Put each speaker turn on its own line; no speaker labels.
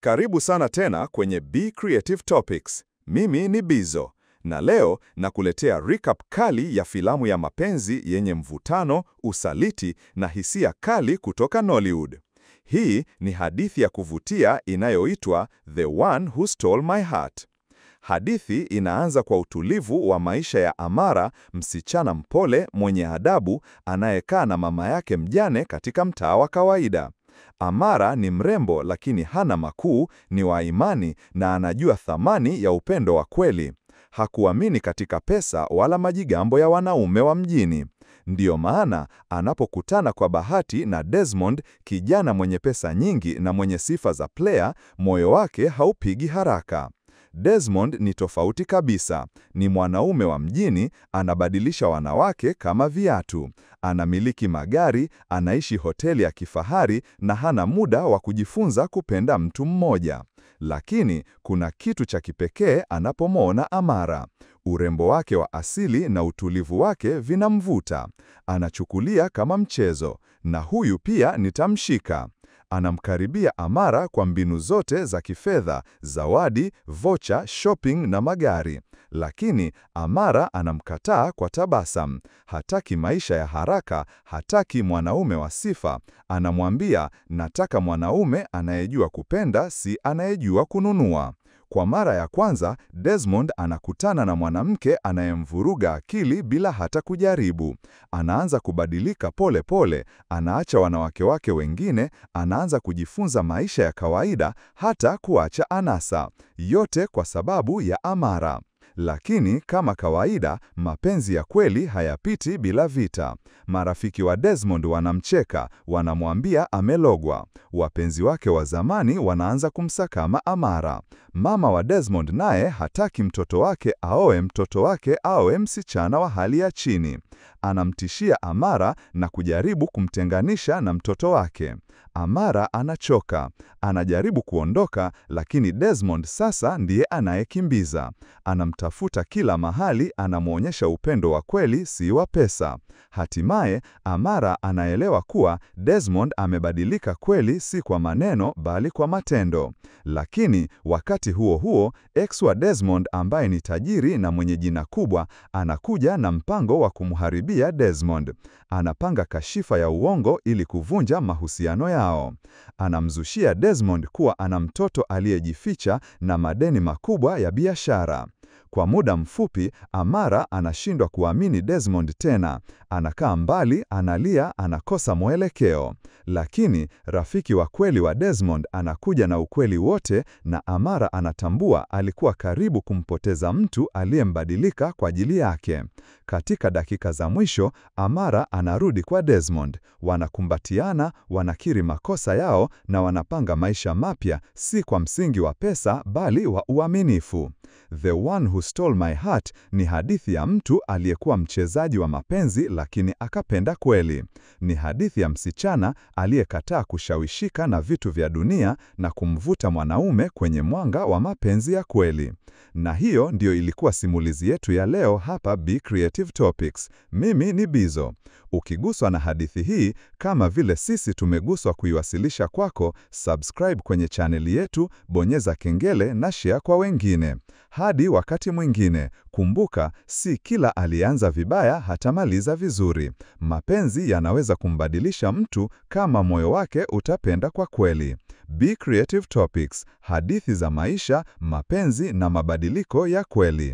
Karibu sana tena kwenye Be Creative Topics. Mimi ni Bizo na leo nakuletea recap kali ya filamu ya mapenzi yenye mvutano, usaliti na hisia kali kutoka Nollywood. Hii ni hadithi ya kuvutia inayoitwa The One Who Stole My Heart. Hadithi inaanza kwa utulivu wa maisha ya Amara, msichana mpole mwenye adabu anayekaa na mama yake mjane katika mtaa wa kawaida. Amara ni mrembo lakini hana makuu, ni wa imani na anajua thamani ya upendo wa kweli. Hakuamini katika pesa wala majigambo ya wanaume wa mjini. Ndiyo maana anapokutana kwa bahati na Desmond, kijana mwenye pesa nyingi na mwenye sifa za player, moyo wake haupigi haraka. Desmond ni tofauti kabisa. Ni mwanaume wa mjini, anabadilisha wanawake kama viatu. Anamiliki magari, anaishi hoteli ya kifahari na hana muda wa kujifunza kupenda mtu mmoja. Lakini kuna kitu cha kipekee anapomwona Amara. Urembo wake wa asili na utulivu wake vinamvuta. Anachukulia kama mchezo, na huyu pia nitamshika. Anamkaribia Amara kwa mbinu zote za kifedha, zawadi, vocha, shopping na magari. Lakini Amara anamkataa kwa tabasamu. Hataki maisha ya haraka, hataki mwanaume wa sifa. Anamwambia, nataka mwanaume anayejua kupenda, si anayejua kununua. Kwa mara ya kwanza, Desmond anakutana na mwanamke anayemvuruga akili bila hata kujaribu. Anaanza kubadilika pole pole, anaacha wanawake wake wengine, anaanza kujifunza maisha ya kawaida, hata kuacha anasa. Yote kwa sababu ya Amara. Lakini kama kawaida, mapenzi ya kweli hayapiti bila vita. Marafiki wa Desmond wanamcheka, wanamwambia amelogwa. Wapenzi wake wa zamani wanaanza kumsakama Amara. Mama wa Desmond naye hataki mtoto wake aoe mtoto wake aoe msichana wa hali ya chini. Anamtishia Amara na kujaribu kumtenganisha na mtoto wake. Amara anachoka, anajaribu kuondoka, lakini Desmond sasa ndiye anayekimbiza. Anamtafuta kila mahali, anamwonyesha upendo wa kweli, si wa pesa. Hatimaye Amara anaelewa kuwa Desmond amebadilika kweli, si kwa maneno bali kwa matendo. Lakini wakati huo huo, ex wa Desmond ambaye ni tajiri na mwenye jina kubwa anakuja na mpango wa kumharibia Desmond. Anapanga kashifa ya uongo ili kuvunja mahusiano yao. Anamzushia Desmond kuwa ana mtoto aliyejificha na madeni makubwa ya biashara. Kwa muda mfupi, Amara anashindwa kuamini Desmond tena. Anakaa mbali, analia, anakosa mwelekeo. Lakini rafiki wa kweli wa Desmond anakuja na ukweli wote, na Amara anatambua alikuwa karibu kumpoteza mtu aliyembadilika kwa ajili yake. Katika dakika za mwisho, Amara anarudi kwa Desmond. Wanakumbatiana, wanakiri makosa yao na wanapanga maisha mapya, si kwa msingi wa pesa bali wa uaminifu. The One Who Stole My Heart ni hadithi ya mtu aliyekuwa mchezaji wa mapenzi lakini akapenda kweli. Ni hadithi ya msichana aliyekataa kushawishika na vitu vya dunia na kumvuta mwanaume kwenye mwanga wa mapenzi ya kweli. Na hiyo ndiyo ilikuwa simulizi yetu ya leo hapa Be Creative Topics. Mimi ni Bizo. Ukiguswa na hadithi hii kama vile sisi tumeguswa kuiwasilisha kwako, subscribe kwenye chaneli yetu, bonyeza kengele na share kwa wengine. Hadi wakati mwingine, kumbuka, si kila alianza vibaya hatamaliza vizuri. Mapenzi yanaweza kumbadilisha mtu kama moyo wake utapenda kwa kweli. Be Creative Topics, hadithi za maisha, mapenzi na mabadiliko ya kweli.